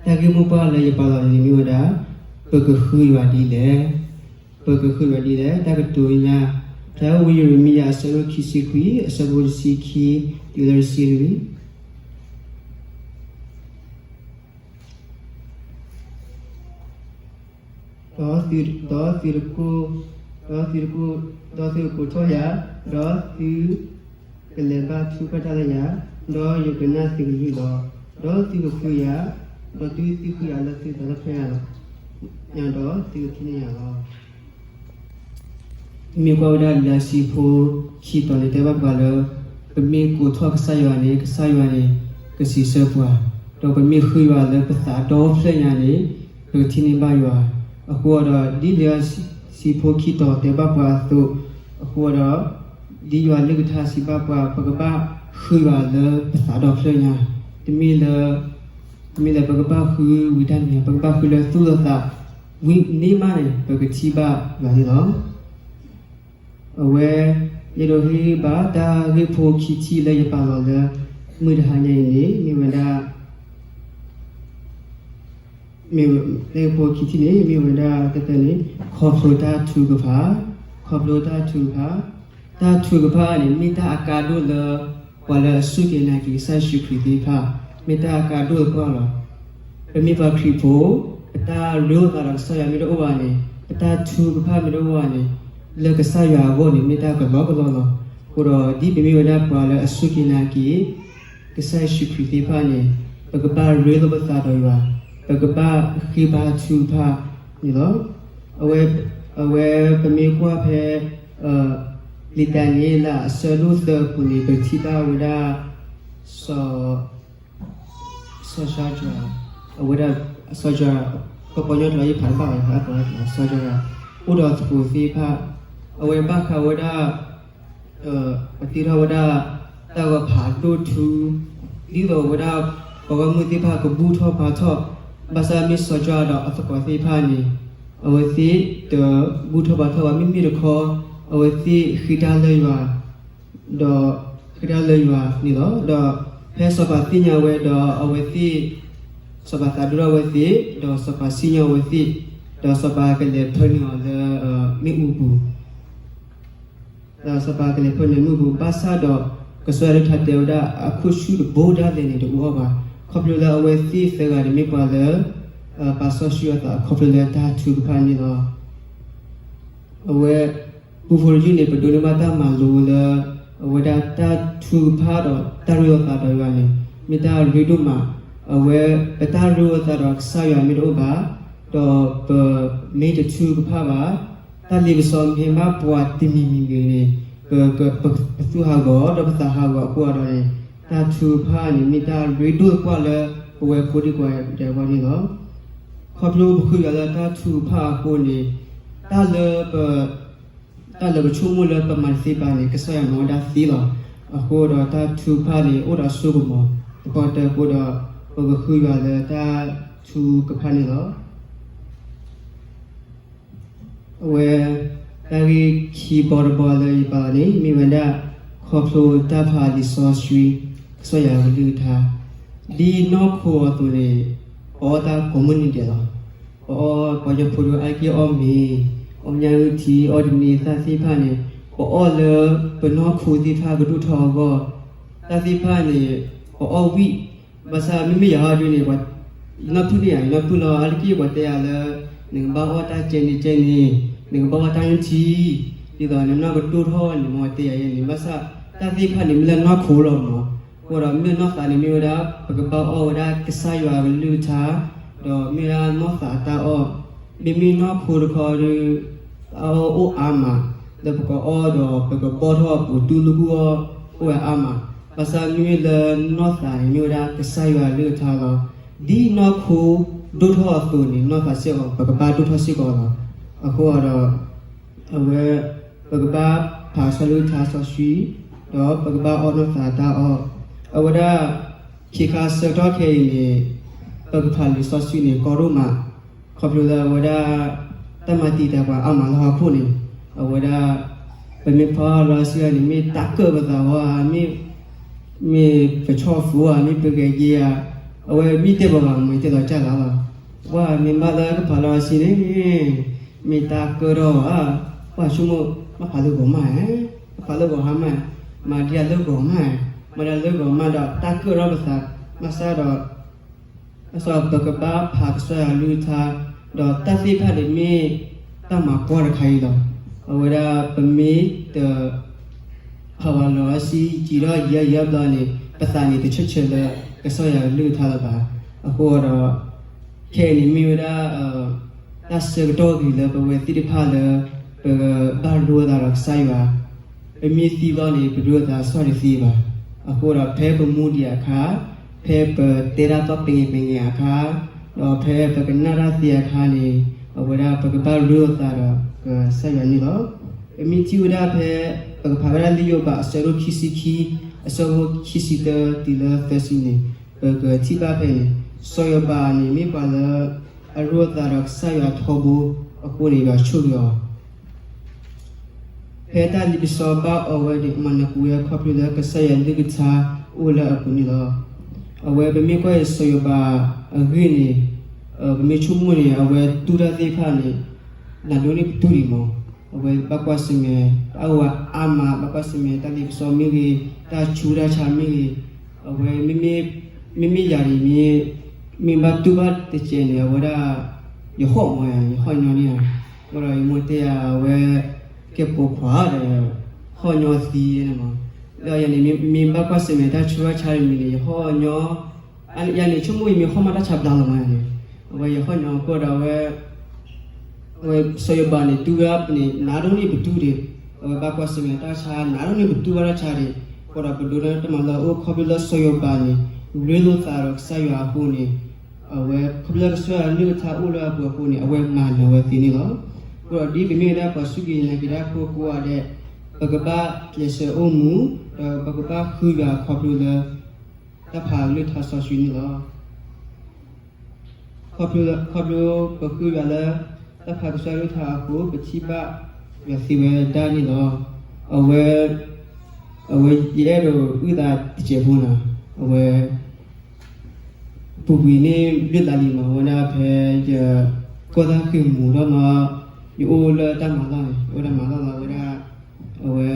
တၢ်ဂ့ၢ်မိၢ်ပှၢ်လၢယပာ်လီၤန့ၣ်မ့ၢ်ဝဲဒၣ် ပကဃုယွၤဒ်လဲၣ်. ပကဃုယွၤဒ်လဲၣ်. တၢ်ကတိၤညါ ဖဲဝံယံးရမံယၤအဆၢဒိၣ်ခံဆံခွံ အဆၢဖိတဆံခံ တုၤလၢတဆံလွံၢ် ဒီးသု ဒီးသုတကိး ဒီးသုတကိး ဒီးသုကကိးထီၣ်ယၤ, ဒီးသုကလဲၤဘါထုကဖၣ်တၢ်လၢယၤ, ဒီးယကနၣ်သုကလုၢ်လီၤ. ဒီးသုကဃုယၤ, ဒီးသုသုဃုယၤလၢသုသးတဖျၢၣ်ညါလီၤ. ညါဒီးသုကထံၣ်န့ၢ်ယၤလီၤ. မ့ၢ်ကွၢ်ဝဲဒၣ်လံာ်စံးဖိခံတီၤန့ၣ် တဲဘၣ်ပှၤလၢ ပမ့ၢ်ကိးထီၣ်ကစၢ်ယွၤန့ၣ် ကစၢ်ယွၤန့ၣ် ကစံးဆၢပှၤ, ဒီးပမ့ၢ်ဃုယွၤလၢပသးဒီဖျၢၣ်ညါန့ၣ် ပကထံၣ်န့ၢ်ဘၣ်ယွၤ. အဃိဒီး ဒ်လံာ်စံးဖိခံတီၤတဲဘၣ်ပှၤအသိး, အဃိဒီး ဒ်ယွၤလၢကထါစံးဘၣ်ပှၤ ပကဘၣ်ဃုယွၤလၢပသးဒီဖျၢၣ်ညါ, တမ့ၢ်လၢ တမ့ၢ်လၢပကဘၣ်ဃုဝံၤတၢ်န့ၣ် ပကဘၣ်ဃုလၢသူၣ်လၢသး ဝံၤန့ၣ်မးန့ၣ် ပကထံၣ်ဘၣ်ယွၤန့ၣ်လီၤ. အဝဲ ယအဲၣ်ဒိးဟ့ၣ်ဂံၢ်ဘါတၢ်ဂ့ၢ်ဖိခံထံၣ်လၢယပာ်လီၤလၢ မုၢ်တဟါညါအံၤန့ၣ် မ့ၢ်ဝဲဒၣ် မ့ၢ်တၢ်ဂ့ၢ်ဖိခံထံၣ်န့ၣ် မ့ၢ်ဝဲဒၣ်တၢ်တၢန့ၣ် ခီဖျိတၢ်ထုကဖၣ်, ခီဖျိတၢ်ထုကဖၣ်, တၢ်ထုကဖၣ်န့ၣ် မ့ၢ်တၢ်အကါဒိၣ်လၢ ပှၤလၢအစူၢ်က့ၤနာ်က့ၤကစၢ်ယ့ၣ်ၡူးခရံာ်သ့ၣ်တဖၣ် မ့ၢ်တၢ်အကါဒိၣ်လၢပှၤလီၤ. ပမ့ၢ်ပှၤခရံာ်ဖိ, ပတၢ်ရ့လိာ်သးဒီးကစၢ်ယွၤမ့ၢ်တအိၣ်ဘၣ်န့ၣ်, ပတၢ်ထုကဖၣ်မ့ၢ်တအိၣ်ဘၣ်န့ၣ်, လၢကစၢ်ယွၤအဂီၢ်န့ၣ် မ့ၢ်တၢ်ကလီကလီလီၤ. အဃိဒီး ဒ်ပမ့ၢ်ဝဲဒၣ်ပှၤလၢအစူၢ်က့ၤနာ်က့ၤ ကစၢ်ယ့ၣ်ၡူးခရံာ်သ့ၣ်တဖၣ်န့ၣ် ပကဘၣ်ရ့လိာ်ပသးဒီးယွၤ, ပကဘၣ်ဃ့ဘါထုကဖၣ်န့ၣ်လီၤ. အဝဲ အဝဲပမ့ၢ်ကွၢ်ဖဲ လံာ်ဒၤနံးယ့လးအဆၢဒိၣ်သၢအပူၤန့ၣ် ပထံၣ်ဘၣ်ဝဲဒၣ် စီၤ စီၤၡါဒြး, အဝဲဒၣ် စီၤၡါဒြး ကပီၤညီတလီၤယဖးတဘၣ်ဘၣ်, စီၤၡါဒြး အိၣ်ဒီးသကိးသ့ၣ်တဖၣ်, အဝဲဘၣ်ဃးဝဲဒၣ် ပသ့ၣ်ထီၣ်ဝဲဒၣ် တၢ်ဂီၤဖးဒိၣ်ထူ, ဒ်သိးဝဲဒၣ် ပှၤဂီၢ်မုၢ်သ့ၣ်တဖၣ်ကဘူၣ်ထီၣ်ဘါထီၣ်, ဘၣ်ဆၣ်မ့ၢ်စီၤၡါဒြးဒီးအသကိးသ့ၣ်တဖၣ်န့ၣ် အဝဲသ့ၣ်တဘူၣ်ထီၣ်ဘါထီၣ်ဘၣ်, မ့မ့ၢ်တခီ အဝဲသ့ၣ်ဃ့တၢ်လၢယွၤ ဒီးဃ့တၢ်လၢယွၤန့ၣ်လီၤ. ဒီးဖဲစီၤပၤသ့ၣ်ညါဝဲဒီးအဝဲသ့ၣ်, စီၤပၤသးဒိၣ်ထီၣ်အဝဲသ့ၣ်, ဒီးစီၤပၤစံၣ်ညီၣ်အဝဲသ့ၣ်, ဒီးစီၤပၤကလဲၤဖၢနုာ်အီၤလၢ မ့ၣ်အူပူၤ ဒီးစီၤပၤကလဲၤဖၢနုာ်မ့ၣ်အူပူၤ, ဘၣ်ဆၣ်ဒီး ကစၢ်ယွၤလၢထါတဲဝဲဒၣ် အခိၣ်ဆူၣ်တဘိဒၣ်လဲာ်န့ၣ် တအိၣ်အီၤဘၣ်, ခီဖျိလၢအဝဲသ့ၣ်သၢဂၤန့ၣ်မ့ၢ်ပှၤလၢ ပာ်စီဆှံအသးခီဖျိလၢတၢ်ထုကဖၣ်န့ၣ်လီၤ. အဝဲ ပူဖိတယုၢ်န့ၣ် ပဒိးန့ၢ်ဘၣ်တၢ်မၤလိလၢ အဝဲဒၣ်တၢ်ထုကဖၣ်ဒီးတၢ်ရ့လိာ်သးဒီးယွၤန့ၣ် မ့ၢ်တၢ်ရ့ဒိၣ်မး, အဝဲ ပတၢ်ရ့လိာ်သးဒီးကစၢ်ယွၤမ့ၢ်တအိၣ်ဘၣ်, ဒီးပမ့ၢ်တထုကဖၣ်ဘၣ်, တၢ်လ့ပစီမ့ၢ်ဟဲဘၣ်ပှၤတမံၤမံၤဂ့ၤန့ၣ် ပ ပသူၣ်ဟးဂီၤ ဒီးပသးဟးဂီၤအဃိဒီးန့ၣ် တၢ်ထုကဖၣ်န့ၣ် မ့ၢ်တၢ်ရ့ဒိၣ်သပှၢ်လၢ ပဝဲဖိဒံကွၢ်ဒဲးအဂီၢ်န့ၣ်လီၤ. ခီဖျိပဃုယွၤလၢတၢ်ထုကဖၣ်အဃိန့ၣ် တၢ်လၢ တၢ်လၢပဆိကမိၣ်လၢပမၤတသ့ဘၣ်န့ၣ် ကစၢ်ယွၤမၤဝဲဒၣ်သ့လီၤ. အဃိဒီးတၢ်ထုကဖၣ်န့ၣ် အိၣ်ဒီးစိကမီၤ, တပီၢ်တၢၢ်အဃိဒီး ပကဃုယွၤလၢတၢ်ထုကဖၣ်န့ၣ်လီၤ. အဝဲ တၢ်ဂ့ၢ်ခံဘီတဘီလၢယပာ်လီၤန့ၣ် မ့ၢ်ဝဲဒၣ် ခီဖျိတၢ်ဖးလံာ်စီဆှံ ကစၢ်ယွၤအကလုၢ်ကထါ, ဒ်နီၢ်ခိအသိးန့ၣ် ပအီၣ်တၢ်ကိးမုၢ်နံၤဒဲးလီၤ. ပအီၣ် ပှၤကညီဖိဒိၣ်အါတက့ၢ်အီၣ်မ့ၤ, အီၣ်ညၣ်အုၣ်ထံ အီၣ်တနံၤသၣ်သ့ၣ်တဖၣ်န့ၣ် ပအီၣ်လၢပနီၢ်ခိသ့ၣ်တဖၣ်ကဒိၣ်ထီၣ်အဂီၢ်, တၢ်သ့ၣ်တဖၣ်န့ၣ် ပအီၣ်ဝံၣ် ဘၣ်ဆၣ်မ့မ့ၢ်ယၤဟီဒုန့ၣ် ယနီၢ်ပုၢ်န့ၣ်ယၤ ယနီၢ်ပုၢ်လီၤ အါတက့ၢ်ပှၤတဲယၤလၢ နကဘၣ်အီၣ်တၢ်ကဲန့ၣ်ကဲန့ၣ်, နကဘၣ်အီၣ်တၢ်ညၣ်ထံ, ဒ်သိးနနီၢ်ကဒိၣ်ထီၣ်န့ၣ် မ့ၢ်တဲယၤယဲန့ၣ် ဘၣ်ဆၣ် တၢ်သ့ၣ်တဖၣ်န့ၣ်မ့ၢ်လၢနီၢ်ခိလီၤမး, အဃိဒီးမ့ၢ်နီၢ်သးန့ၣ်မ့ၢ်ဝဲဒၣ် ပကဘၣ်အီၣ်ဝဲဒၣ်ကစၢ်ယွၤအကလုၢ်ကထါ, ဒီးမ့ၢ်ဝဲဒၣ်နီၢ်သးအတၢ်အီၣ်, မ့မ့ၢ်နီၢ်ခိတခီဒီး တၢ်အီၣ်အိၣ်အါမး, လၢပကအီၣ်ဒီးပကဘီၣ်ထီၣ်အပူၤတူၢ်လိာ်ကွံာ်အီၤ အိၣ်ဝဲအါမး, ဘၣ်ဆၣ်မ့မ့ၢ်လၢနီၢ်သးန့ၣ် မ့ၢ်ဝဲဒၣ်ကစၢ်ယွၤအကလုၢ်ကထါလီၤ. ဒ်နီၢ်ခိဒိၣ်ထီၣ်အသိးန့ၣ် နီၢ်သးစ့ၢ်ကီး ပကဘၣ်ဒိၣ်ထီၣ်စ့ၢ်ကီးလီၤ. အဃိဒီး အဝဲ ပကဘၣ်ဖးကစၢ်အကလုၢ်ကထါစီဆှံ, ဒီးပကဘၣ်အီၣ်နီၢ်သးတၢ်အီၣ်, အဝဲဒၣ် ခံခါဆၢကတီၢ်ခဲအံၤန့ၣ် ပကဖးလံာ်စီဆှံန့ၣ် ကီဒိၣ်မး, ခီဖျိလၢအဝဲဒၣ် တၢ်မၤတံာ်တာ်ပှၤအါမးလၢဟီၣ်ခိၣ်န့ၣ်, အဝဲဒၣ် ပမ့ၢ်ဖီၣ်လီၤစံးဂၤန့ၣ် မ့ၢ်တၢ်ကၢၣ်ပသးဝဲဧါ, မ့ၢ် မ့ၢ်ပဆီၣ်သးဧါ, မ့ၢ်ပဂဲၤယဲဧါ, အဝဲမ့ၢ်တဲပှၤဘၣ်မ့ၢ်တဲလီၤကၢ်လၢ်လီၤ. ပှၤမ့ၢ်ဘၣ်လၢကဖးလီၤအဆံန့ၣ်, မ့ၢ်တၢ်ကၢၣ်ထီၣ်ဧါ, ပှၤဆိကမိၣ် ဘၣ်ဖးလၢဂီၤမးဧါ, ဘၣ်ဖးလၢဂီၤဟါမး, မၤဒံးလၢဂီၤမး, မၤဒံးလၢဂီၤမးဒီးတၢ်ကၢၣ်ထီၣ်ပသး, ဘၣ်ဆၣ်ဒီး ဘၣ်ဆၣ်ပကဘၣ်ဖးကစၢ်ယွၤအကလုၢ်ကထါ, ဒီးတၢ်သ့ၣ်တဖၣ်န့ၣ်မ့ၢ်တၢ်မၤကွၢ်တခါအံၤလီၤ. အဝဲဒၣ်ပမ့ၢ်တ ဖးဝဲလီၤအဆံ ယံာ်ထီၣ်ယံာ်ယံာ်ဘျီန့ၣ် ပသးန့ၣ်တဆၢဆၢလၢ ကစၢ်ယွၤအကလုၢ်ကထါလၢၤဘၣ်. အဃိဒီး ခဲအံၤန့ၣ်မ့ၢ်ဝဲဒၣ် တၢ်ဆၢကတီၢ်ဂ့ၤလၢပဝဲသ့ၣ်တဖၣ်လၢ ပဘၣ်ရူသးဒီးကစၢ်ယွၤ, ပမ့ၢ်သံဘျီန့ၣ် ပရူသးစီၣ်တသ့ဘၣ်. အဃိဒီးဖဲပမူဒံးအခါ, ဖဲပတဲတၢ်သီၣ်ပငဲၤပငဲၤအခါ, ဒီးဖဲပကနၣ်တၢ်သ့အခါန့ၣ် အဝဲဒၣ်ပကဘၣ်ရူသးဒီးကစၢ်ယွၤန့ၣ်လီၤ. ပမ့ၢ်ထံၣ်ဝဲဒၣ်ဖဲ ပကဖးဝဲဒၣ်လံာ်ယိၤဘးအဆၢဒိၣ်ခံဆံခံ, အဆၢဖိခံဆံတၢတုၤလၢသၢဆံန့ၣ် ပကထံၣ်ဘၣ်ဖဲန့ၣ်, စီၤယိၤဘးန့ၣ်မ့ၢ်ပှၤလၢ အရူသးဒီးကစၢ်ယွၤထီဘိအဃိန့ၣ် ယွၤဆိၣ်ဂ့ၤအီၤ ဖဲတၢ်လ့ပစီဘၣ်အီၤဝဲန့ၣ် မၤနၢၤကွံာ်ဝဲခီဖျိလၢကစၢ်ယွၤအကလုၢ်ကထါအိၣ်လၢအပူၤန့ၣ်လီၤ. အဝဲပမ့ၢ်ကွၢ်အံၤစီၤယိၤဘးအဂ့ၢ်န့ၣ်, ပမ့ၢ်ဆိကမိၣ်န့ၣ် အဝဲတူၢ်တၢ်သ့ၣ်တဖၣ်န့ၣ် နးဒိၣ်န့ၢ်ပတူၢ်ဒံးမး. အဝဲဘၣ်ကွၢ်ဆၢၣ်မဲာ်တၢ်အိၣ်ဝဲအါမး, ဘၣ်ကွၢ်ဆၢၣ်မဲာ်တၢ်လ့ပစီမ့ၢ်ဂ့ၤ, တၢ်ဆူးတၢ်ဆါမ့ၢ်ဂ့ၤ, အဝဲ မ့မ့ၢ်ယၤဒ်အံၤ, မ့ၢ်ဘၣ်တူၢ်ဘၣ်တစဲးန့ၣ် အဝဲဒၣ် ယဟီၣ်မး, ယဟီၣ်ညီန့ၣ်ဧါ. အဃိဒီးယမိၢ်တဲယၤ အဝဲ ကဲပိာ်ခွါဒီး ဟီၣ်ညီသံန့ၣ်မး. ဒီးယၤန့ၣ် မ့ၢ်ဘၣ်ကွၢ်ဆၢၣ်မဲာ်တၢ်ဆူးတၢ်ဆါတမံၤန့ၣ် ယဟီၣ်ညီ, ယၤန့ၣ် ဆိကမိၣ်အံၤမ့ၢ်ဟီၣ်မးတၢ်ဆါဘျါလီၤမးန့ၣ်, အဝဲယဟီၣ်ညီအဃိဒီး အဝဲ အဝဲစီၤယိၤဘးန့ၣ် တူၢ်ဝဲဒၣ်န့ၣ် နးဒိၣ်န့ၢ်ပတူၢ်ဒံး, အဝဲဘၣ်ကွၢ်ဆၢၣ်မဲာ်တၢ်ဆါ နးဒိၣ်န့ၢ်ပတူၢ်ဘၣ်တၢ်ဆါဒံး, အဃိဒီးပဒိးန့ၢ်တၢ်မၤလၢအအိၣ်ခီဖျိလၢစီၤယိၤဘးန့ၣ် ရ့လိာ်သးဒီးကစၢ်ယွၤအဃိန့ၣ်, အဝဲခီဖျိလၢကစၢ်ယွၤအကလုၢ်ကထါအိၣ်လၢအပူၤအဃိန့ၣ် အဝဲမၤနၢၤဝဲသ့န့ၣ်လီၤ. အဃိဒီးဒ်ပမ့ၢ်ဝဲဒၣ်ပှၤစူၢ်က့ၤနာ်က့ၤတၢ်ဖိကိးဂၤဒဲး, ပကဘၣ်ကျဲးစၢးအိၣ်မူ, ဒီးပကဘၣ်ဃုယွၤခီဖျိလၢ တၢ်ဖးကလုၢ်ကထါစီဆှံန့ၣ်လီၤ. ခီဖျိပဃုယွၤလၢ တၢ်ဖးကစၢ်ကလုၢ်ကထါအဃိ ပထံၣ်ဘၣ်ယွၤသ့ဝဲဒၣ်န့ၣ်လီၤ. အဝဲ အဝဲယအဲၣ်ဒိးအုၣ်သးတစဲးဖိနီၤ, အဝဲ ပူၤကွံာ်န့ၣ် ဘျုးသးလံမး အဝဲဒၣ်ဖဲယ ကီၢ်သၣ်ဃ့ၢ်မူၤထီၣ်မး, ယအိၣ်လၢတၢ်မၤလီၢ်န့ၣ် အိၣ်တၢ်မၤလီၢ်လီၤ အဝဲဒၣ် အဝဲ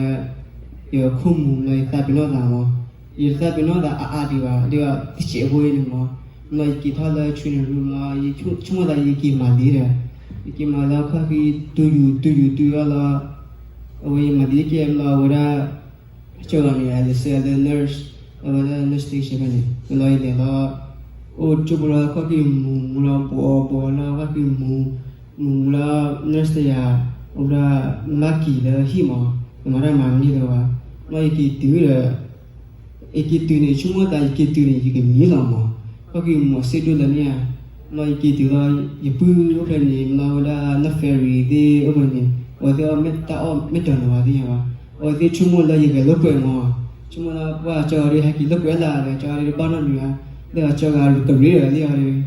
ယခိၣ်မူၤလီၤ ယသးပ့ၤနီၣ်သးမး, ယတသးပ့ၤနီၣ်သးအါအါဒံးဘၣ် ဒီးတစဲးဖိအံၤန့ၣ်မး, မ့ၢ်ယက့ၤထီၣ်လၢ training room မး ယဆိကမိၣ်သးယက့ၤမၤလ့ၤဒီး ယက့ၤမၤလီၤခီၣ်ဃံ တုၤယူၤတုၤယူၤတုၤထီၣ်လီၤ, အဝဲယမၤလ့ၤကဲလီၤ အဝဲဒၣ် ကၠီဂၤန့ၣ် အလဲၤဆှၢလၢ nurse, အဝဲလၢ nurse station ဖဲန့ၣ် လီၤယလဲၤလီၤ, အိၣ်ကၠိဖိလီၤ ခီၣ်ဃံမူၤမူၤလီၤ ဘီဘီလီၤ ခီၣ်ဃံမူၤ မူၤမူၤလီၤ nurse တဂၤ အိၣ်ဒၣ် မၤက့ၤလၢဟံၣ်မး နမၤတၢ်မၤမ့ၢ်လၢၤဘၣ်, လီၤယက့ၤတုၤဒီး ယက့ၤတုၤန့ၣ် ဆိကမိၣ်သးယက့ၤတုၤန့ၣ် ယကမံလီၤမး, ခီၣ်ဃံမူၤအစ့ဒိၣ်လၢန့ၣ်ဧါ, လီၤယက့ၤတုၤလီၤ ယပုၢ်အိၣ်ဖဲန့ၣ် မ့ၢ်လီၤဝဲဒၣ်နီၢ် ferry သ့ၣ်အိၣ်ဖဲန့ၣ် အဝဲသ့ၣ်အီၣ်မ့ၢ်တၢ်အီၣ်မ့ၢ်တၢ်နီၤဝဲသ့ၣ်ညါဘၣ်, အဝဲသ့ၣ်ဆိကမိၣ်လၢယဂဲၤလိာ်ကွဲမး, ဆိကမိၣ်လၢပှၤကၠီဂၤဒ်ဟဲက့ၤလိာ်ကွဲလၢဒီး ကၠီဂၤဒ်တဘၣ်နီတမံၤဘၣ်, လၢအကၠီဂၤကရ့ဒီးသ့ၣ်အီၤဒီး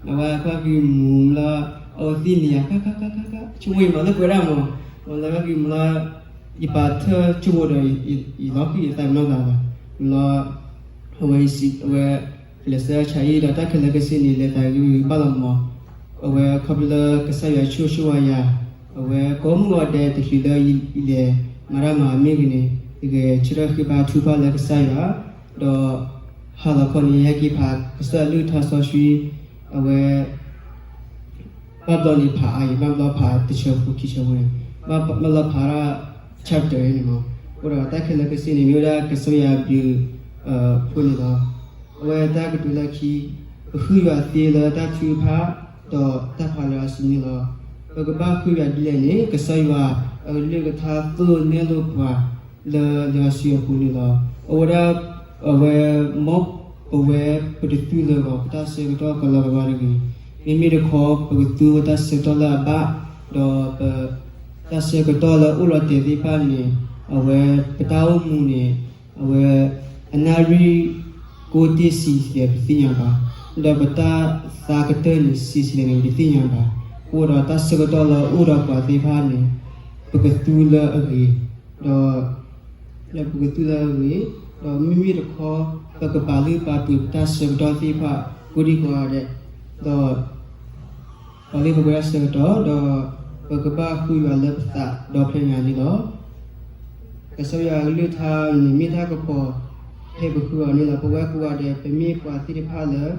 အဝဲခီၣ်ဃံမူၤလီၤ အဝဲသ့ၣ်န့ၣ်ယၤ ခါခါခါခါခါ ဆိကမိၣ်ယမၤလိာ်ကွဲဒၣ်မး, မ့ၢ်လၢခီၣ်ဃံမူၤလီၤ ယပာ်ထၢၣ်ကၠိဖိဒီး ယလီၤဃံၤယသးပ့ၤနီၣ်သးလီၤ, လီၤ အဝဲ အဝဲ လဲၤဆှၢဆါအံၤဒီးတၢ်ခဲလၢာ်ခဲဆ့န့ၣ် လဲၤသးဂ့ၤဂ့ၤဘၣ်လီၤမး, အဝဲခီဖျိလၢကစၢ်ယွၤဆိၣ်ဂ့ၤဆိၣ်ဝါယၤ, အဝဲကိးမုၢ်ဂီၤဒဲးတချုးလၢယလဲၤမၤတၢ်မၤမ့ၢ်ဂ့ၤန့ၣ် ယဂဲၤဆၢထၢၣ်ဃ့ဘါထုကဖၣ်လၢကစၢ်ယွၤ, ဒီး ဟါလီၤခီန့ၣ် ယဟဲက့ၤဖးကစၢ်အကလုၢ်ကထါစီဆှံ, အဝဲ ဘၣ်ဘျီန့ၣ်ဖးအါအံၤ ဘၣ်ဘျီဖးတဆၢဖိခံဆၢဖိန့ၣ်, ဘၣ်ဘျီဖးဒၣ် chapter န့ၣ်မး, အဃိဒီးတၢ်ခဲလၢာ်ခဲဆ့န့ၣ် မ့ၢ်ဝဲဒၣ်ကစၢ်ယွၤအဘျုးအဖှိၣ်န့ၣ်လီၤ. အဝဲတၢ်ကတိၤလၢခံ, ပဃုယွၤသ့လၢတၢ်ထုကဖၣ် ဒီးတၢ်ဖးလီၤအီၤစံးန့ၣ်လီၤ. ပကဘၣ်ဃုယွၤဒ်လဲၣ်န့ၣ် ကစၢ်ယွၤအကလုၢ်ကထါသိၣ်နဲၣ်လိာ်ပှၤလၢလံာ်စီဆှံအပူၤန့ၣ်လီၤ. အဝဲဒၣ် အဝဲ မ်ပဝဲပတသူလၢၤဘၣ် ပတၢ်ဆၢကတီၢ်ကလီကလီတဂ့ၤ, မ့မ့ၢ်တခီ ပကသူဝဲတၢ်ဆၢကတီၢ်လၢအဘၣ်, ဒီးပ တၢ်ဆၢကတီၢ်လၢအိၣ်လီၤတဲာ်သ့ၣ်တဖၣ်န့ၣ် အဝဲ ပတၢ်အိၣ်မူန့ၣ် အဝဲ အနၣ်ရံၣ်ကိးတ့ၢ်ဆံးဆံးလဲၣ်ပတသ့ၣ်ညါဘၣ်, ဒီးပတၢ်သးကတၢၢ်န့ၣ် ဆံးဆံးလဲၣ်န့ၣ် ပတသ့ၣ်ညါဘၣ်, အဃိဒီးတၢ်ဆၢကတီၢ်လၢအိၣ်ဒီးပှၤသ့ၣ်တဖၣ်န့ၣ် ပကသူလၢအဂ့ၤ, ဒီး ဒီးပကသူလၢအဂ့ၤ, ဒီးမ့မ့ၢ်တခီ ပကပာ်လုၢ်ပာ်ပှ့ၤပတၢ်ဆၢကတီၢ်သ့ၣ်တဖၣ် ကိးဒံကိးဂၤဒဲး, ဒီး ပှၤလၢပဝဲဒၣ်ဆၢကတီၢ်ဒီး ပကဘၣ်ဃုယွၤလၢပသးဒီဖျၢၣ်ညါန့ၣ်လီၤ. ကစၢ်ယွၤအကလုၢ်ကထါန့ၣ် မ့ၢ်တၢ်ကပီၤဖဲပဃုအီၤန့ၣ်လီၤ. ပဝဲကိးဂၤဒဲး ပမ့ၢ်ပှၤသ့ၣ်တဖၣ်လၢ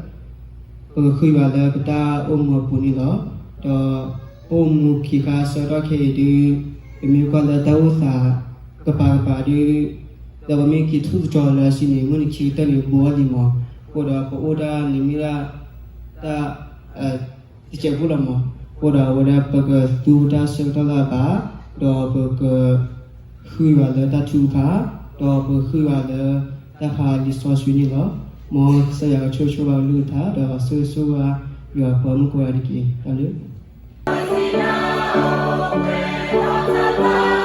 ပကဃုယွၤလၢပတၢ်အိၣ်မူအပူၤန့ၣ်လီၤ. ဒီးပအိၣ်မူခံခါဆၢကတီၢ်ခဲအံၤဒုး ပမ့ၢ်ကွၢ်လၢတၢ်အိၣ်သးကပၤကပၤဒုး ဒီးပမ့ၢ်က့ၤထူၣ်သတြီၤလၢအဆံန့ၣ် မုၢ်နံၤခံကတၢၢ်န့ၣ် ဘူးအီၤလံမး. အဃိဒီးပအိၣ်ဒၣ်န့ၣ်မ့ၢ်ဒၣ်တၢ် တစဲးဖိလီၤမး. အဃိဒီးအဝဲဒၣ်ပကသူတၢ်ဆၢကတီၢ်လၢအဘၣ်, ဒီးပကဃုယွၤလၢတၢ်ထုကဖၣ်, ဒီးပဃုယွၤလၢတၢ်ဖးလံာ်စီဆှံန့ၣ်လီၤ. မ်ကစၢ်ယွၤကဆိၣ်ဂ့ၤဆိၣ်ဝါအကလုၢ်ကထါ ဒီးဆိၣ်ဂ့ၤဆိၣ်ဝါယွၤပှၤမုၣ်ကိးဂၤဒဲးတက့ၢ်. တၢ်လၢ